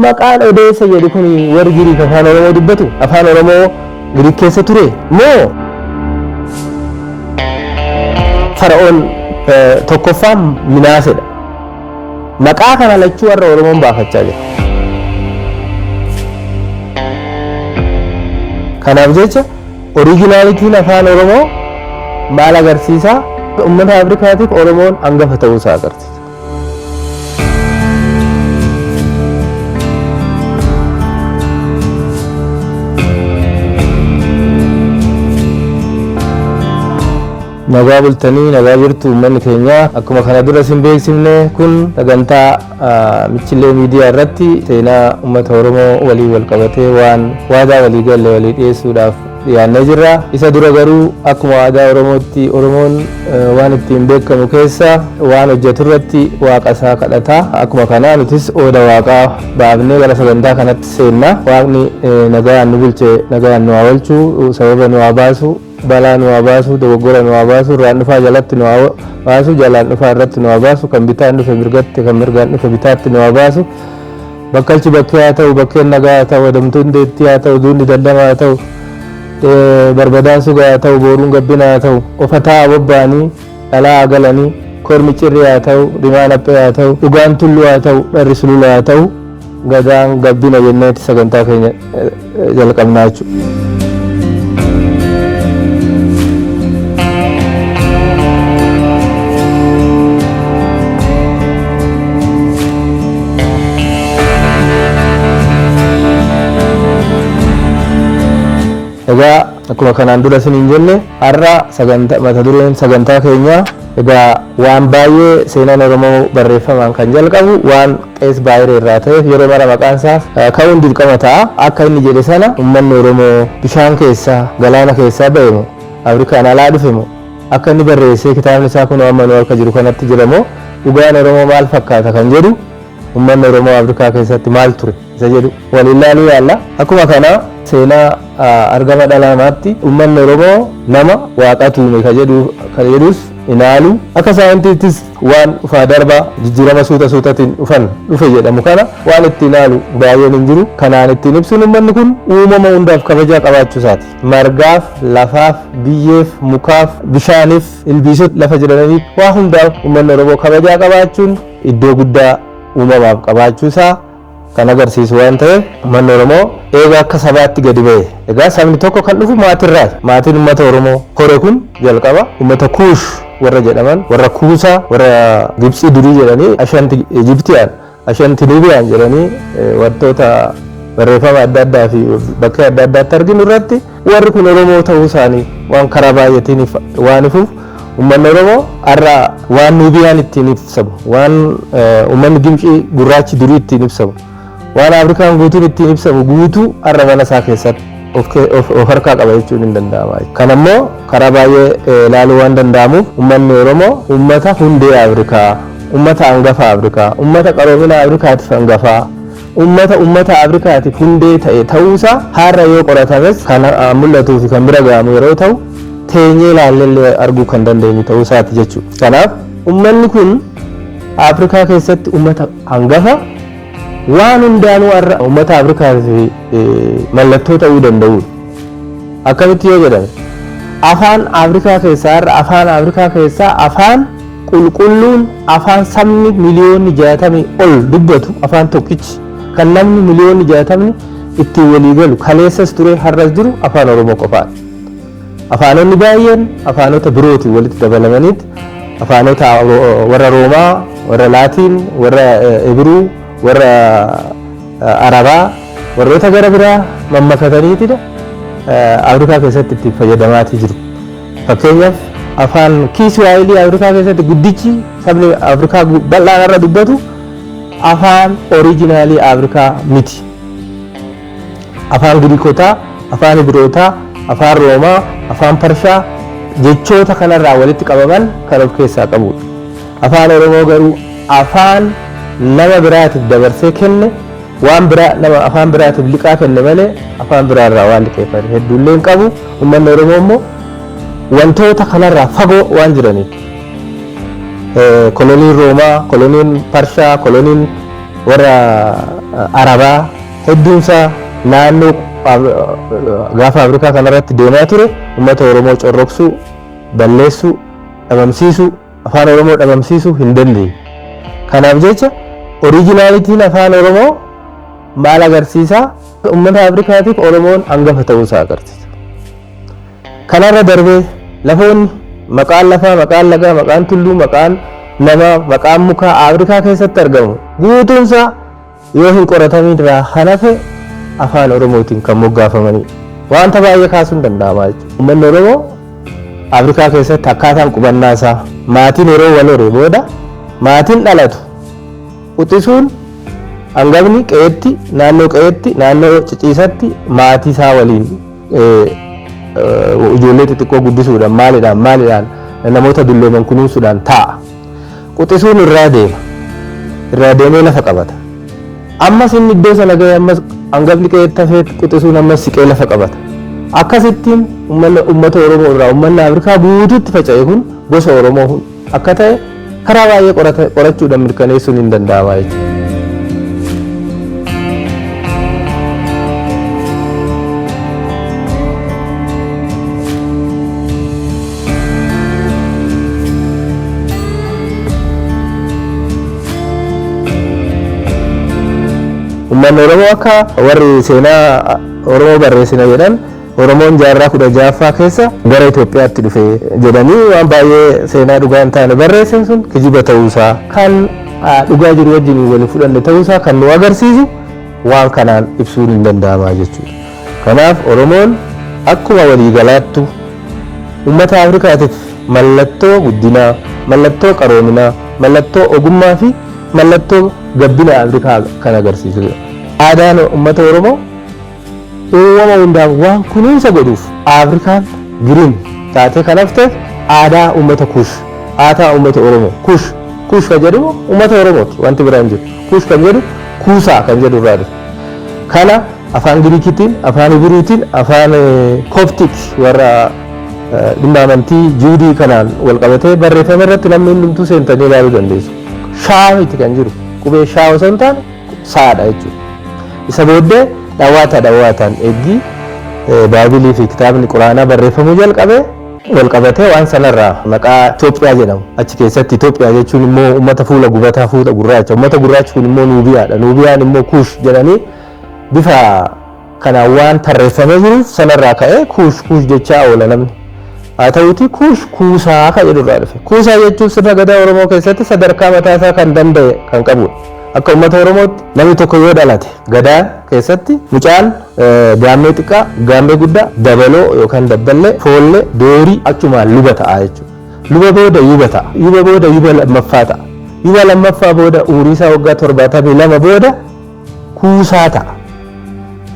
Maqaan Odeessa jedhu kun warri Giriik afaan Oromoo dubbatu afaan Oromoo Giriik keessa ture moo Fara'oon tokkoffaan Minaasedha. Maqaa kana lachuu warra Oromoon baafachaa jira. Kanaaf jecha oriijinaalitiin afaan Oromoo maal agarsiisa? Uummata Afrikaatiif Oromoon hangafa ta'uusaa agarsiisa. Nagaa bultanii, nagaa jirtu uummanni keenya. Akkuma kana dura isin beeksifne, kun sagantaa Michillee Miidiyaa irratti seenaa uummata Oromoo walii wal qabatee waan waadaa walii galle walii dhiyeessuudhaaf dhiyaannee jirra. Isa dura garuu akkuma aadaa Oromootti Oromoon waan ittiin beekamu keessa waan hojjetu irratti waaqa isaa kadhata. Akkuma kanaa nutis ooda waaqaa baafnee gara sagantaa kanatti seenna. Waaqni nagaan nu bulche nagaan nu haa oolchu, sababa nu haa baasu, balaa nu haa baasu, dogoggora nu haa baasu, irraan dhufaa jalatti nu haa baasu, jalaan dhufaa irratti nu haa baasu, kan bitaan dhufe mirgatti, kan mirgaan dhufe bitaatti nu haa baasu. Bakkalchi bakkee haa ta'u, bakkeen nagaa haa ta'u, adamtuun deettii haa ta'u, duunni daldama haa ta'u, barbadaan sugaa haa ta'u, booruun gabbina haa ta'u, ofataa haa bobba'anii, dhalaa haa galanii, kormi cirrii haa ta'u, rimaan haphee haa ta'u, dhugaan tulluu haa ta'u, dharri sulula haa ta'u, gadaan gabbina jenneeti sagantaa keenya jalqabnaa jechuudha. Egaa akkuma kanaan dura isiniin jenne, har'a sagantaa mata dureen sagantaa keenyaa egaa waan baay'ee seenaan Oromoo barreeffamaan kan jalqabu waan Qees Baayiree irraa ta'eef yeroo mara maqaan isaa ka'uun dirqama ta'a. Akka inni jedhe sana uummanni Oromoo bishaan keessaa, galaana keessaa ba'e moo, Afrikaan alaa dhufe moo, akka inni barreessee kitaabni isaa kunoo amma nu harka jiru kanatti jira moo, dhugaan Oromoo maal fakkaata kan jedhu, uummanni Oromoo Afrikaa keessatti maal ture isa jedhu waliin ilaaluu yaalla. Akkuma kana seenaa argama dhala namaatti uummanni Oromoo nama waaqatu uume ka jedhus ilaalu. Akka saayintiittis waan dhufaa darbaa jijjiirama suuta suutatiin dhufan dhufe jedhamu kana waan itti ilaalu baay'een hin jiru. Kanaan ittiin ibsuun uummanni kun uumama hundaaf kabajaa qabaachuu isaati. Margaaf, lafaaf, biyyeef, mukaaf, bishaaniif, ilbiisota lafa jiraniif, waa hundaaf uummanni Oromoo kabajaa qabaachuun iddoo guddaa uumamaaf qabaachuu isaa kan agarsiisu waan ta'eef, uummanni Oromoo eega akka sabaatti gadi ba'e. Egaa sabni tokko kan dhufu maatirraa. Maatiin uummata Oromoo hore kun jalqaba uummata Kuush warra jedhaman, warra Kuusaa, warra Gibxii durii jedhanii, Ashanti Ijiptiyaan, Ashanti Nubiyaan jedhanii wantoota barreeffama adda addaa fi bakkee adda addaatti arginu irratti warri kun Oromoo ta'uu isaanii waan karaa baay'eetiin waan ifuuf, uummanni Oromoo har'a waan Nubiyaan ittiin ibsamu, waan uummanni Gibxii gurraachi durii ittiin ibsamu, waan Afrikaan guutuun ittiin ibsamu guutuu har'a mana isaa keessatti of harkaa qaba jechuun hin danda'ama. Kan ammoo karaa baay'ee ilaaluu waan danda'amuuf, uummanni Oromoo uummata hundee Afrikaa, uummata hangafa Afrikaa, uummata qaroomina Afrikaatiif hangafaa, uummata uummata Afrikaatiif hundee ta'e ta'uusaa har'a yoo qoratames kan mul'atuu fi kan bira ga'amu yeroo ta'u, teenyee ilaallee arguu kan dandeenyu ta'uu isaati jechuudha. Kanaaf uummanni kun Afrikaa keessatti uummata hangafa, waan hundaanuu har'a uummata Afrikaatiif mallattoo ta'uu danda'udha. Akkamitti yoo jedhame, afaan Afrikaa keessaa har'a afaan Afrikaa keessaa afaan qulqulluun, afaan sabni miliyoonni 60 ol dubbatu, afaan tokkichi kan namni miliyoonni 60 ittiin walii galu, kaleessas ture har'as jiru afaan Oromoo qofaadha. Afaanonni baay'een afaanota birootiin walitti dabalamaniit afaanota warra Roomaa, warra Laatiin, warra Ibiruu, warra Arabaa, warroota gara biraa mammakataniitidha Afrikaa keessatti itti fayyadamaatii jiru. Fakkeenyaaf afaan Kiswaahilii Afrikaa keessatti guddichi sabni Afrikaa bal'aan irra dubbatu afaan oriijinaalii Afrikaa miti. Afaan Giriikotaa, afaan Ibirootaa, afaan Roomaa, afaan Parshaa jechoota kanarraa walitti qabaman kan of keessaa qabudha. Afaan Oromoo garuu afaan nama biraatiif dabarsee kenne, waan biraa nama afaan biraatiif liqaa kenne malee afaan biraarraa waan liqeeffate hedduullee hin qabu. Uummanni Oromoo immoo wantoota kanarraa fagoo waan jiraniif, koloniin Roomaa, koloniin Parshaa, koloniin warra Arabaa hedduunsaa naannoo gaafa Afrikaa kanarratti deemaa ture uummata Oromoo corroqsuu, balleessuu, dhabamsiisuu, afaan Oromoo dhabamsiisuu hin dandeenye. Kanaaf jecha originalityn afaan Oromoo maal agarsiisaa? Uummata Afrikaatiif Oromoon hangafa ta'uusaa agarsiisa. Kanarra darbee lafoonni maqaan lafaa, maqaan lagaa, maqaan tulluu, maqaan namaa, maqaan mukaa Afrikaa keessatti argamu guutuunsaa yoo hin qoratamin irraa hanafe afaan Oromootiin kan moggaafamanidha. Wanta baay'ee kaasuun danda'ama jechuudha. Uummanni Oromoo Afrikaa keessatti akkaataan qubannaa isaa maatiin yeroo wal horee booda maatiin dhalatu quxisuun hangafni qe'eetti naannoo qe'eetti naannoo ciciisatti maatii isaa waliin ijoollee xixiqqoo guddisuudhaan maalidhaan maalidhaan namoota dullooman kunuunsuudhaan taa'a. Quxisuun irraa deema. Irraa deemee lafa qabata. Ammas inni iddoo sana ga'e ammas hangafni qe'eetti hafee quxisuun ammas siqee lafa qabata. Akkasittiin uummata Oromoo irraa uummanni Afrikaa guutuutti faca'e kun gosa Oromoo akka ta'e karaa baay'ee qorachuudhaan mirkaneessuun hin danda'ama jechuudha. Uummanni Oromoo akka warri seenaa Oromoo barreessina jedhan Oromoon jaarraa 16ffaa keessa gara Itoophiyaatti dhufe jedhanii waan baay'ee seenaa dhugaa hin taane barreessan sun kijiba ta'uusaa kan dhugaa jiru wajjin waliin fudhanne ta'uusaa kan nu agarsiisu waan kanaan ibsuun hin danda'ama jechuudha. Kanaaf Oromoon akkuma waliigalaattu uummata Afrikaatiif mallattoo guddinaa, mallattoo qaroominaa, mallattoo ogummaa fi mallattoo gabbina Afrikaa kan agarsiisudha. Aadaan uummata Oromoo uumama hundaaf waan kunuunsa godhuuf Afrikaan green taatee kan hafteef aadaa uummata Kush, aadaa uummata Oromoo. Kush, Kush kan jedhamu uummata Oromooti wanti biraan hin jiru. Kush kan jedhu kuusaa kan jedhu irraa dhufe. Kana afaan Giriikiitiin, afaan Ibiruutiin, afaan Koptik warra dhimma amantii Juudii kanaan wal qabatee barreeffame irratti namni hundumtuu seentanii ilaaluu dandeessu. Shaa miti kan jiru. Qubee shaa osoo hin taane saadha jechuudha. Isa booddee dhawaata dhawaataan eeggi Baabilii fi kitaabni Quraanaa barreeffamuu jalqabe wal qabatee waan sanarraa maqaa Itoophiyaa jedhamu. Achi keessatti Itoophiyaa jechuun immoo uummata fuula gubataa fuula gurraacha. Uummata gurraachi kun immoo Nuubiyaadha. Nuubiyaan immoo Kuush jedhanii bifa kanaan waan tarreeffamee jiruuf sanarraa ka'ee Kuush Kuush jechaa oola namni. Haa ta'uutii Kuush kuusaa kan jedhu irraa dhufe. Kuusaa jechuun sirna gadaa Oromoo keessatti sadarkaa mataasaa kan danda'e kan qabudha. Akka uummata Oromootti namni tokko yoo dhalate gadaa keessatti mucaan gaammee xiqqaa, gaammee guddaa, dabaloo yookaan dabballee, foollee, doorii achumaan luba ta'a jechuudha. Luba booda yuba ta'a. Yuba booda yuba lammaffaa ta'a. Yuba lammaffaa booda umurii isaa waggaa 72 booda kuusaa ta'a.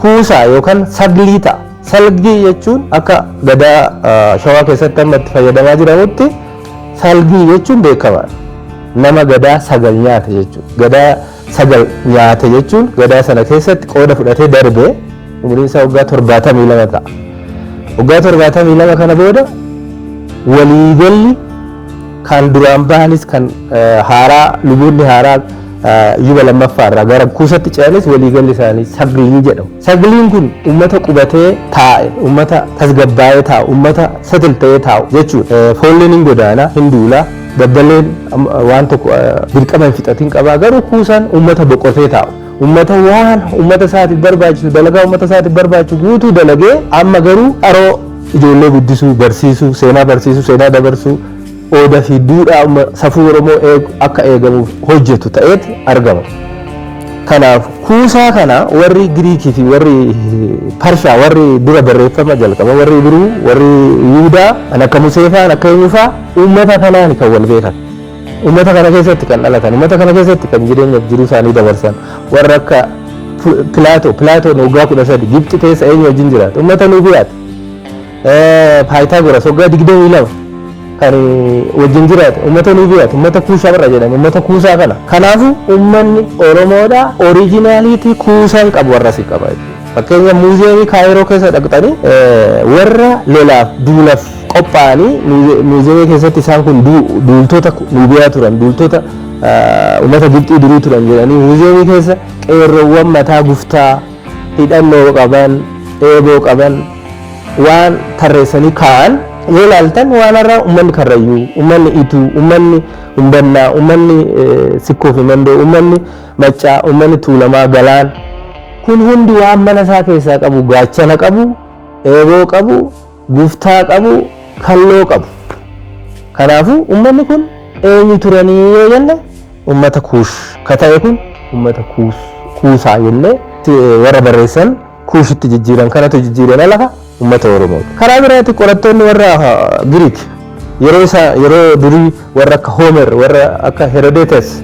Kuusaa yookaan saglii ta'a. Salgii jechuun akka gadaa Shawaa keessatti amma itti fayyadamaa jiramutti salgii jechuun beekamaadha. Nama gadaa 9 nyaate jechuudha. Gadaa 9 nyaate jechuun gadaa sana keessatti qooda fudhatee darbee umuriin isaa waggaa 72 ta'a. Waggaa 72 kana booda waliigalli kan duraan bahanis kan haaraa luboonni haaraa yuba lammaffaa irraa gara kuusatti ce'anis waliigalli isaanii saglii jedhamu. Sagliin kun uummata qubatee taa'e, uummata tasgabbaa'ee taa'u, uummata settle ta'ee taa'u jechuudha. Foolleen hin godaana, hin duula, dabballeen waan tokko dirqama hin fixatin qabaa garuu kuusaan uummata boqotee taa'u. Uummata waan uummata isaatiif barbaachisu dalagaa uummata isaatiif barbaachisu guutuu dalagee amma garuu qaroo ijoollee guddisuu, barsiisuu, seenaa barsiisuu, seenaa dabarsuu, ooda fi duudhaa safuu Oromoo akka eegamuuf hojjetu ta'eet argama. Kanaaf kuusaa kana warri Giriikii fi warri Parshaa warri dura barreeffama jalqaba warri Ibiruu warri Yihudaa kan akka Musee fa'aa akka eenyu fa'aa uummata kanaan kan wal beekan. Uummata kana keessatti kan dhalatan, uummata kana keessatti kan jireenyaaf jiruu isaanii dabarsan warra akka Pilaatoo, Pilaatoon waggaa 13 Gibxi keessa eenyu wajjin jiraate? Uummata Nuubiyaati. Paayitaagoras waggaa 22 kan wajjin jiraate uummata Nuubiyaati, uummata Kuushaa warra jedhame, uummata Kuusaa kana. Kanaafuu uummanni Oromoodhaa originality Kuusaan qabu warra si qaba jechuudha. Fakkeenya muuziyeemii Kaayiroo keessa dhaqxanii warra lolaaf duulaaf qophaa'anii muuziyeemii keessatti isaan kun duultota Nuubiyaa turan, duultota Uummata Gibxii durii turan jedhanii muuziyeemii keessa qeerroowwan mataa guftaa hidhannoo qaban, eeboo qaban waan tarreessanii kaa'an yoo ilaaltan, waan har'a uummanni Karrayyuu, uummanni Ituu, uummanni Humbannaa, uummanni Sikkoo fi Mandoo, uummanni Maccaa, uummanni Tuulamaa Galaan kun hundi waan mana isaa keessaa qabu gaachana qabu, eeboo qabu, guftaa qabu, kalloo qabu. Kanaafuu uummanni kun eenyu turanii yoo jenne, uummata Kuush ka ta'e kun uummata Kuus Kuusaa jennee warra barreessan Kuushitti jijjiiran kanatu jijjiiran lafa uummata Oromooti. Karaa biraatti qorattoonni warra Giriik yeroo isaa yeroo durii warra akka Homer, warra akka Herodotus.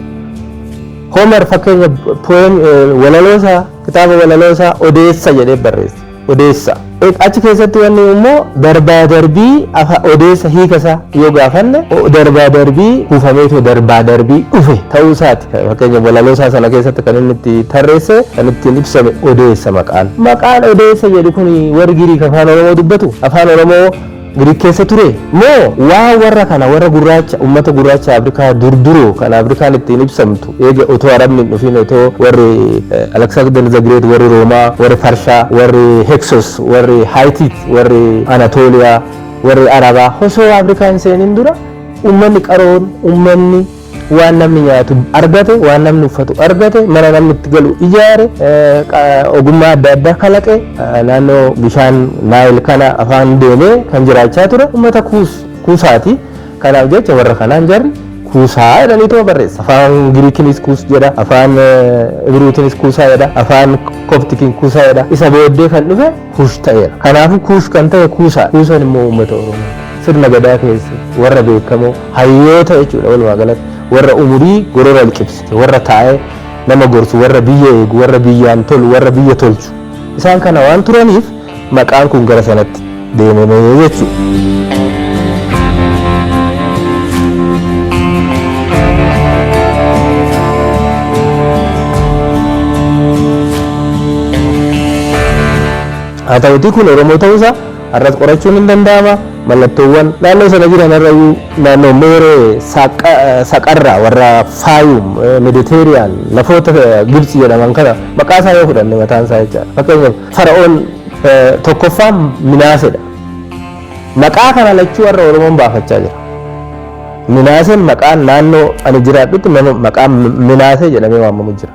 Homer fakkeenya poem, walaloosaa, kitaaba walaloosaa Odeessa jedhee barreesse. Odeessa. Achi keessatti wanni immoo darbaa darbii afa odeessa hiika isaa yoo gaafanne, darbaa darbii kuufameetoo darbaa darbii dhufe ta'uu isaati. Fakkeenya walaloosaa sana keessatti kan inni itti tarreesse, kan ittiin ibsame odeessa maqaan. Maqaan odeessa jedhu kun warri Giriik afaan Oromoo dubbatu, afaan Oromoo Giriik keessa ture moo, waa warra kana warra gurraacha, uummata gurraacha Afrikaa durduroo kan Afrikaan ittiin ibsamtu eega otoo Arabni hin dhufin, otoo warri Alexander the Great, warri Roomaa, warri Farshaa, warri Heksos, warri Haayitit, warri Anatooliyaa, warri Arabaa osoo Afrikaa hin seenin dura uummanni qaroon, uummanni waan namni nyaatu argate, waan namni uffatu argate, mana namni itti galu ijaare, ogummaa adda addaa kalaqe, naannoo bishaan Naayil kana afaan deemee kan jiraachaa ture uummata Kuusaati. Kanaaf jecha warra kanaan jarri Kuusaa jedhanii tuma barreessa. Afaan Giriikinis Kuus jedha, afaan Ibruutinis Kuusaa jedha, afaan Koptikiin Kuusaa jedha. Isa booddee kan dhufe Kuush ta'eera. Kanaafuu Kuush kan ta'e Kuusaa. Kuusaan immoo uummata Oromoo. Sirna gadaa keessa warra beekamoo hayyoota jechuudha. Walumaa galatti warra umurii gorora liqimse, warra taa'ee nama gorsu, warra biyya eegu, warra biyyaan tolu, warra biyya tolchu, isaan kana waan turaniif maqaan kun gara sanatti deemame jechuudha. Haa ta'utii kun Oromoo ta'uusaa har'as qorachuun hin danda'ama. Mallattoowwan naannoo sana jiran har'ayyuu naannoo Meeree, Saqarraa, warra Faayum, Mediteriyaan, lafoota Gibxi jedhaman kana maqaa isaa yoo fudhanne mataan isaa jechaadha. Fakkeenyaaf Fara'oon tokkoffaan Minaasedha. Maqaa kana lachuu har'a Oromoon baafachaa jira. Minaaseen maqaan naannoo ani jiraadhutti nama maqaan Minaasee jedhamee waamamu jira.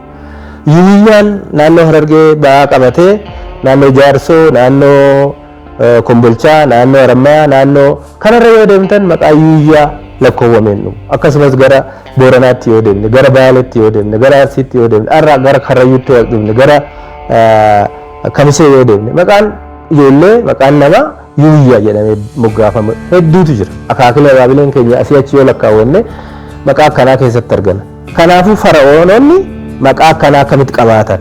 Yuuyyaan naannoo Harargee ba'aa qabatee naannoo Jaarsoo, naannoo Kombolchaa, naannoo Harammayaa, naannoo kanarra yoo deemtan maqaa Yuuyyaa lakkoowwameen dhumu. Akkasumas gara Booranaatti yoo deemne, gara Baaleetti yoo deemne, gara Arsiitti yoo deemne, har'a gara Karrayyuutti yoo deemne, gara Kamisee yoo deemne, maqaan ijoollee, maqaan namaa Yuuyyaa jedhamee moggaafamu hedduutu jira. Akaakilee abaabileen keenya asii achi yoo lakkaawwanne maqaa akkanaa keessatti argana. Kanaafuu fara'oononni maqaa akkanaa akkamitti qabaatan?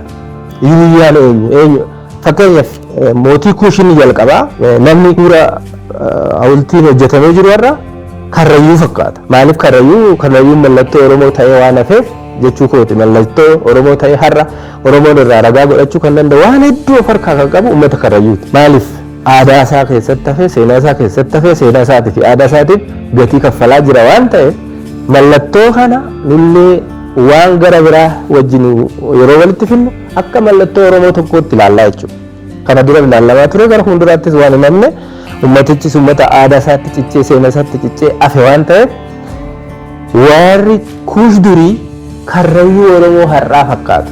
Yuuyyaan eenyu? Eenyu? Fakkeenyaaf mootii Kuushinni jalqabaa namni suura hawultiin hojjetamee jiru irra Karrayyuu fakkaata. Maaliif Karrayyuu? Karrayyuun mallattoo Oromoo ta'ee waan hafeef jechuu kooti. Mallattoo Oromoo ta'ee har'a Oromoon irraa ragaa godhachuu kan danda'u waan hedduu of harkaa kan qabu uummata Karrayyuuti. Maaliif? Aadaa isaa keessatti hafee, seenaa isaa keessatti hafee, seenaa isaatii fi aadaa isaatiif gatii kaffalaa jira waan ta'eef mallattoo kana nullee waan gara biraa wajjin yeroo walitti finnu akka mallattoo Oromoo tokkootti ilaallaa jechuudha. Kana dura ilaalamaa ture, gara fuulduraattis waan hin hafne, uummatichis uummata aadaa isaatti cichee, seenaa isaatti cichee hafe waan ta'eef warri Kuush durii Karrayyuu Oromoo har'aa fakkaatu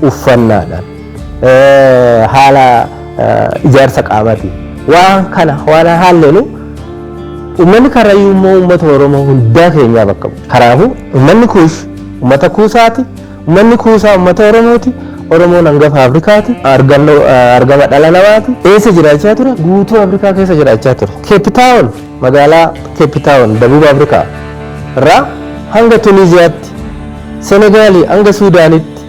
uffannaadhaan, haala ijaarsa qaamaatiin, waan kana waan haalleenu uummanni Karrayyuu immoo uummata Oromoo hundaa keenyaa bakka bu'a. Kanaafuu uummanni Kuush uummata Kuusaati. Uummanni Kuusaa uummata Oromooti. Oromoon hangafa Afrikaati. Argannoo argama dhala namaati. Eessa jiraachaa ture? Guutuu Afrikaa keessa jiraachaa ture. Keepitaawon, magaalaa Keepitaawon Dabuub Afrikaa irraa hanga Tuniiziyaatti, Senegaalii hanga Suudaanitti,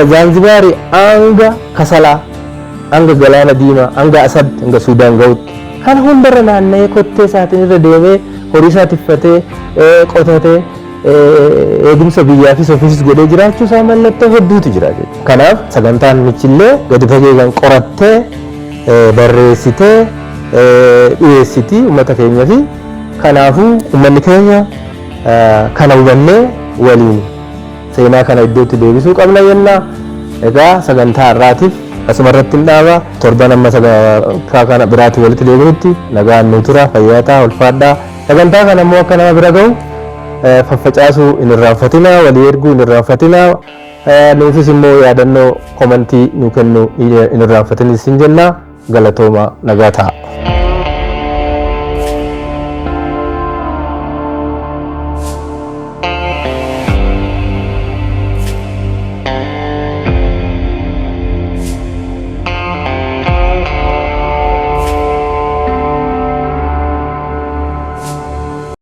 Zaanzibaarii hanga Kasalaa, hanga Galaana Diimaa, hanga Asab, hanga Suudaan gahutti. Kana hundarra naanna'ee kottee isaatiin irra deemee horii isaa tiffatee qotatee eegumsa biyyaafis ofiisis godhee jiraachuu isaa mallattoo hedduutu jira jechuudha. Kanaaf sagantaan michillee gadi fageegan qorattee barreessitee dhiyeessiti uummata keenya fi kanaafuu uummanni keenya kana hubannee Waliin seenaa kana iddootti deebisuu qabna jenna. Egaa sagantaa har'aatiif asuma irratti hin dhaaba. Torban amma sagantaa kana biraatti walitti deebinutti nagaan nu tura, fayyaa ta'a, ulfaadhaa. Sagantaa kana immoo akka nama bira gahu faffacaasuu hin irraanfatinaa, walii erguu hin irraanfatinaa. Nuufis immoo yaadannoo komantii nu kennuu hin irraanfatin isin jenna. Galatooma, nagaa ta'a.